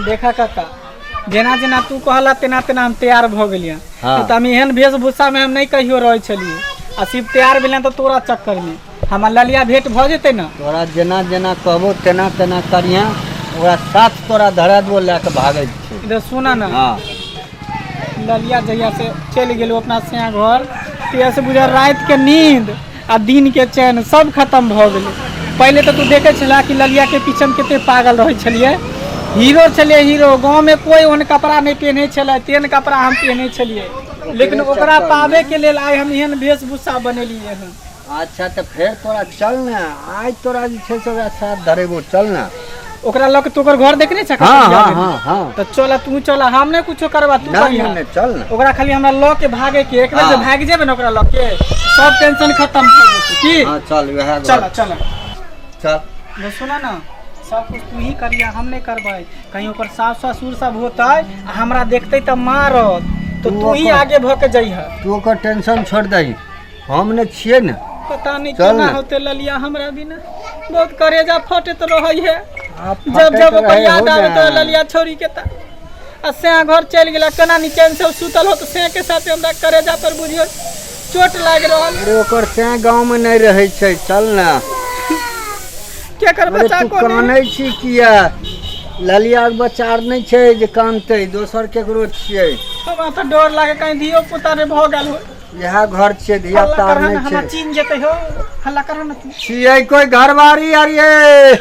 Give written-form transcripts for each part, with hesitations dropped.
देखा काका, जेना जेना तू कहला तेना तेना हम तैयार भऽ गेलियै। हाँ। तऽ हम एहन वेशभूषामे हम नहि कहियो रहै छलियै, आ सिर्फ तैयार भेलियै तऽ तोरा चक्करमे हमरा ललिया भेंट भऽ जेतै ने। तोरा जेना जेना कहबो तेना तेना करिहें, ओकरा साथ तोरा धरा देबो, लए कऽ भागै छै। इधर सुना ने। हाँ। ललिया जहिया से चलि गेल अपना सिया घर, तहिया से बुझा राति के नींद आ दिन के चैन सब खत्म भऽ गेलै। पहिले तऽ तू देखै छला कि ललिया के पीछे हम कते पागल रहै छलियै। हीरो छलियै हीरो, गाँवमे कोइ ओहन कपड़ा नहि पहिनै छलै तेहन कपड़ा हम पहिनै छलियै, लेकिन ओकरा पाबैके लेल आइ हम एहन वेशभूषा बनेलियै हन। अच्छा, तऽ फेर तोरा चल ने, आइ तोरा जे छै से ओकरा साथ धरेबो, चल ने। ओकरा लऽ के तू ओकर घर देखने छ? हाँ हाँ हाँ हाँ। तऽ चल, तू चल, हम नहि कुछो करबा, तू नहीं। करिहा। नहीं नहीं, चल ने। ओकरा खाली हमरा लऽ के भागे के, एक बेर जे भागि जेबै ने ओकरा लऽ के, सब टेंशन खत्म भऽ जेतै की। हाँ, चल वएह घर। चल चल। चल। ने सुना ना, सब कुछ तू ही करिया, हम नहीं करबै। कहीं ओकर सास ससुर सब होतै आ हमरा देखतै तऽ मारत, तो तू तू ही आगे भऽ के जइह। तू ओकर टेंशन छोड़ दही, हम ने छियै ने। पता नहीं चल केना ने। होते ललिया हमरा बिना, बहुत करेजा फटैत रहै है आब जब फटैत जब ओकर रहै याद हो आबे ने। तो ललिया छोड़ी के त आ से घर चलि गेला, केना निचैन से सुतल हो, तऽ से के साथे हमरा करेजा पर बुझियो चोट लागि रहल। अरे, ओकर सैं गाँव में नहीं रहै छै, चल ने। केकर अरे बच्चा तू कोन कानै छी किया? ललिया के बच्चा आर नहि छै जे कानतै, दोसर केकरो छियै। हमरा तऽ डर लागे कहीं धियो पुता रे भऽ गेल हो। इएह घर छियै, धिया हल्ला पुता आर करह ने, नहि हमरा छै। चिन्ह जेतै हो, हल्ला करह ने तू। छियै कोइ घरवारी आर ये?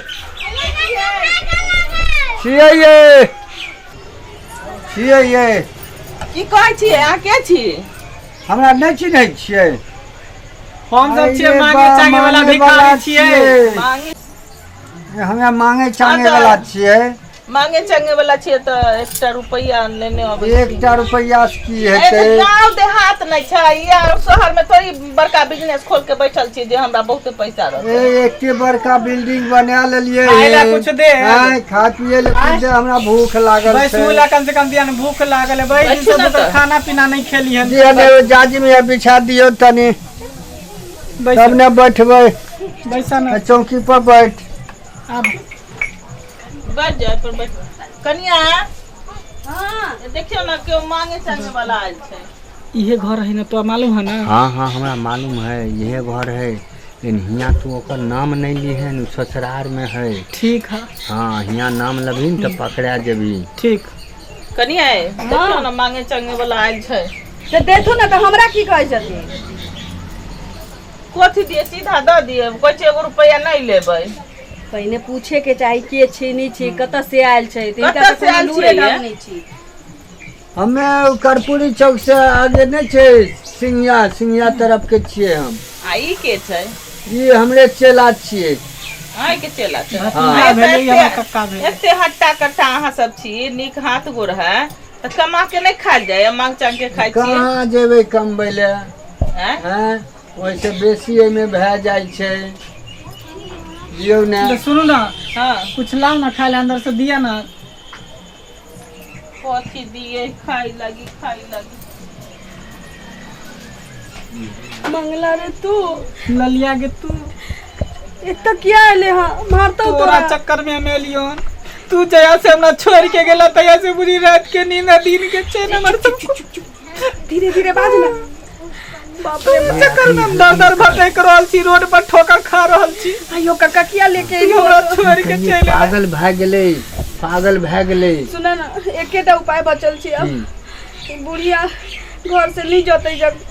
छियै ये, छियै ये? की कहै छियै? अहाँ के छी? हमरा नहि चिन्है छियै? हम सब छियै अरे मांगे बा, चांगे वाला मांगे भिखारी वाला छियै। छियै। मांगे हमरा मांगे चांगे हाँ, तऽ- वाला छियै। मांगे चांगे वाला छियै तऽ एकटा रुपैआ लेने अबै छी। एकटा रुपैआ से की ए, तऽ हेतै? गाँव देहात नहि छै ई, आर शहर में थोड़ी बड़का बिजनेस खोल के बैठल छी जे हमरा बहुते पैसा रहत। ए, एते बड़का बिल्डिंग बना लेलियै। खाय लए कुछ दे। आँय, खा पिए लए कुछ दे, हमरा भूख लागल बैसू छै। ला कम से कम दिया ने, भूख लागल है। बैस बैसू से ने तऽ। खाना पीना नहीं खेली हन। दिअ ने, जाजिम या बिछा दियौ तनी। बैस। तब ने बैठबै। बैसा ना। चौकी पर बैठ। आब बैठ जाए पर बैठ कनिया। हाँ। देखियौ ने, केओ मांगे चांगे वाला आयल छै। इहे घर है ना, तो मालूम है ना? हाँ हाँ, हमरा मालूम है, यहे घर है, लेकिन हियाँ तू ओकर नाम नहीं ली है न, ससुरार में है। ठीक है। हाँ, हियाँ नाम लबही न तऽ पकड़ा जेबही। ठीक। कनिया, देखियौ ने, मांगे चांगे वाला आयल छै। तऽ देथु ने, तऽ हमरा की कहै छथिन? कथी दिए? सीधा दऽ दिए, कहै छै एगो रुपैआ नहि लेबै। पहिने पूछे के चाही, के छी नहीं छी, कतऽ से आयल छै, तऽ हिनका कतऽ तऽ से कोनो आयल लूरे छियै ये? ढंग नहि छी। हमे ओ कर्पूरी चौक से आगे नहि छै सिंघिया, सिंघिया तरफ के छियै हम। आ ई के छै? ई हमरे चेला छियै। अहाँके चेला छै? हाँ। आ, भेलै एते- हमरा कक्का भेलै। एते हट्टा कट्टा अहाँ सब छी, नीक हाथ गोर है, तऽ कमा के नहि खायल जाय, मांग चांग के खाइ छियै? कहाँ जेबै कमबै लए? आँय? हैं, ओहिसँ बेसी एहिमे भए जाइ छै, दियौ ने। तो सुनू ना। हाँ। कुछ लाओ ना खाए ला, अंदर से दिया ना। कथी दिए खाइ लगी, खाइ लगी? मंगला रे तू? ललिया के तू? एतऽ किया एले हँ? मारतौ तोरा तोरा। चक्कर में हम एलियो हन। तू जया से हमरा छोड़ के गेला तया से बुझी रात के नींद आ दिन के चैन हमर सब धीरे धीरे बाज ना, बाप रे। तोरा चक्कर में हम दर दर भटक रहल छी, रोड पर ठोकर खा रहल छी। अयो काका, किया लेके तू एली? हमरा छोड़ के चलि एला। पागल भए गेलै, पागल भए गेलै। सुन ना, एकेटा उपाय बचल छै अब। ई बुढ़िया घर से नहीं जतै जब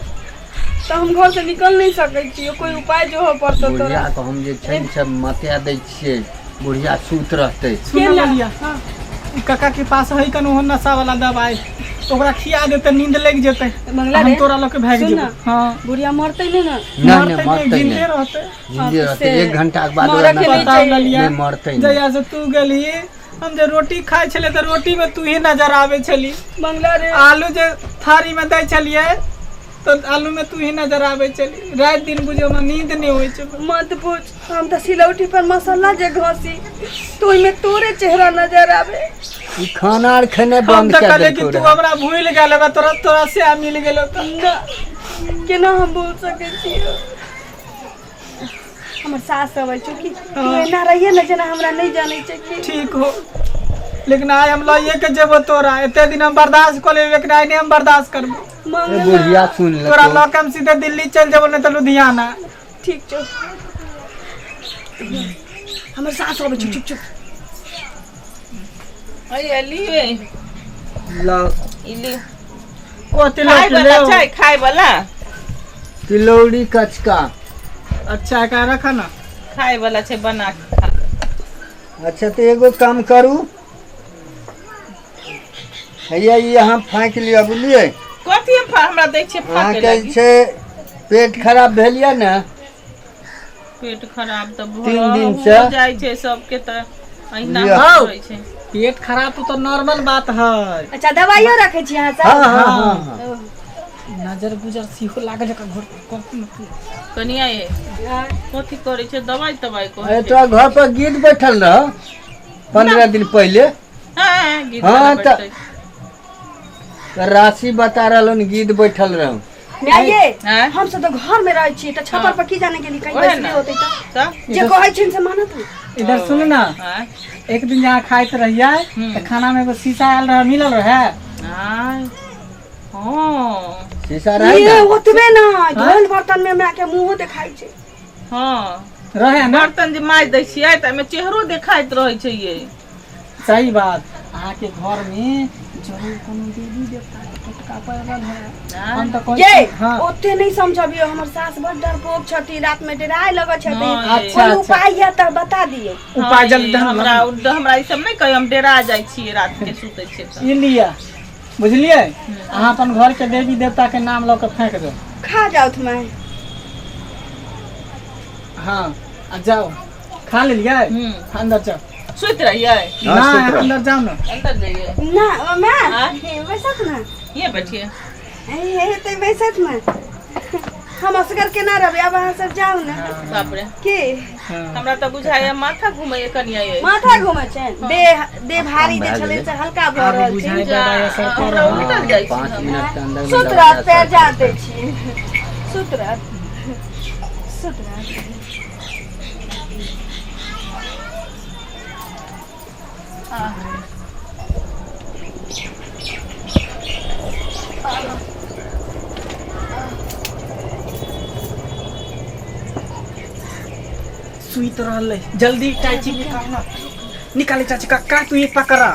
तऽ हम घर से निकल नहीं सकै छी। कोई उपाय जो हो पड़तौ तोरा। बुढ़िया के हम जे छै ने से मतिया दै छियै, बुढ़िया सुत रहतै। सुन ललिया, ई काका के पास है कन ओहन नशा वाला दवाई, ओकरा खिया देते, नींद लागि जेतै। मंगला हम रे, तोरा लऽ के भागि सुन जेबै। ना। हाँ। बुढ़िया मरतै नहीं ना? नहि नहि। मरतै नहि, मरतै जिन्दे नहि। रहतै। जिन्दे रहतै। से एक घंटा के बाद मरऽ ओकरा के नहि नशा बताउ ललिया। नहि मरतै नहि। जहिया से तू गेलही, हम जे रोटी खाइ छलियै तऽ रोटी में तू ही नजर आबै छली। मंगला रे। आलू जे थारी में दै छलियै तऽ आलू में तू ही नजर आबै छली। राति दिन बुझियौ हमरा नींद नहि होइ छै। मत पूछ, हम तऽ सिलौटी पर मसाला जे घसी तो ओहिमे तोरे चेहरा नजर आवे। ई खाना आर खेनाइ हम बंद तऽ कए कहलियै कि देलकौ तू रहए। हमरा भूलि गेल हेबे, तोरा तोरा से मिल गेलौ तऽ। ना, केना हम भूल सकै छियै? हमर सास अबै छौ कि तू एना रहिए ने जेना हमरा नहि जानै छै कि। ठीक हो। लेकिन आइ हम लइए के जेबो तोरा। एते दिन हम बर्दाश्त कऽ लेबै, लेकिन आइ नहि हम बर्दाश्त करबो। ए मंगला बुढ़िया सुन तोरा लेतो। लऽ के हम सीधे दिल्ली चलि जेबो, नहि तऽ लुधियाना। ठीक छौ, हमर सास अबै छै, चुप चुप। अरे लिये। लाओ। ई लियो। कथी खाय लऽ के वाला लेब? छै, खाय वाला। तिलौरी कचका। अच्छा, एकरा रख ना। खाय वाला छै, बना के खा ले। अच्छा, तऽ एगो काम करू, हैया ई अहाँ फाँकि लिअ, बुझलियै? कथी हम हमरा दै छियै फाके अहाँके लागी? छै पेट खराब भेल यऽ ने? पेट खराब तऽ तीन दिन हो से। जाइ छै सबके, तऽ अहिना लिअ। होइ छै। पेट खराब तो नॉर्मल बात है। अच्छा, दवाइयो रखै छी अहाँ सब? हँ हँ हँ हँ। नजर गुजर सेहो लागल जकर घर पर। कनिया ये, कथी करै छै? दवाई तवाई कहै अरे छै? तोरा घर पर गीत बैठल रह 15 दिन पहिले। हँ, गीत हँ, वाला तऽ- बैठतै। तऽ राशि बता रहल हन, गीत बैठल रह। माय, आँय? हम सब तऽ घर में रहै छी, तऽ छप्पर पर की जाने गेली, कहीं ओहे बैसले ने। होतै तऽ तऽ जे कहै छिन से मानत ने। इधर सुन ना। आँय? एक दिन जहाँ खाइत रहियै तऽ खाना में एगो शीशा आयल रहे, मिलल रहे। आँय? हँ। शीशा रहे ये ने। ओतबे ना, धोल बर्तन में माय के मुंहो देखाइ छै। हँ। रहे ना? बर्तन जे माजि दै छियै तऽ एहिमे चेहरो देखाइत रहै छै ये। सही बात। अहाँके घर में जरूर कोनो देवी देवता के टोटका पड़ल है, हम तऽ कहै ये छी। हाँ। ओते नहीं समझबियो, हमर सास बड़ डरपोक छथिन, रात में डराय लगै छथिन। हँ, अच्छा, कोई अच्छा। उपाय यऽ तऽ बता दियौ। उपाय हँ, जल्दी ये, हमरा हमरा हमरा ई सब नहि कहियो, हम डेरा जाइ छियै रात के सुतै छियै तऽ। ई लिअ, बुझलियै? अहाँ अपन घर के देवी देवता के नाम लऽ के फेंक दो। खा जाउथ माय। हाँ, आ जाओ, खा लेलियै? हम्म। अंदर जाओ। सुति रहियै? हाँ, ना, सुति रह। अंदर जाओ ना। अंदर जइयै? ना माय। आँय? बैसत ना। ये बैठिए। हे ते बैसत ना, हम असगर केना रहबै? आब अहाँ सब जाउ ने। बाप रे। की? हाँ। हमरा तऽ बुझाइया माथा घुमैया कनिया ये। माथा घुमै छै, देह देह भारी जे भए छलै गेलै। से हल्का भऽ आब रहल छै। बुझाइ दवाइ असर कऽ हमरा रहल। उलटल जाइ छी 5 हम। मिनट के अंदर में सुत दवाइ रहत, पैर असर जाड़ दै छी, सुत रहत, सुत रहत। सुति रहलै, जल्दी चाची निकालना, निकाले चाची। कक्का, तू ये पकड़ा।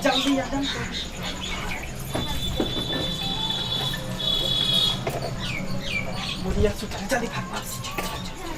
जल्दी आ जल्दी। बुढ़िया सुतल, जल्दी भाग भाग।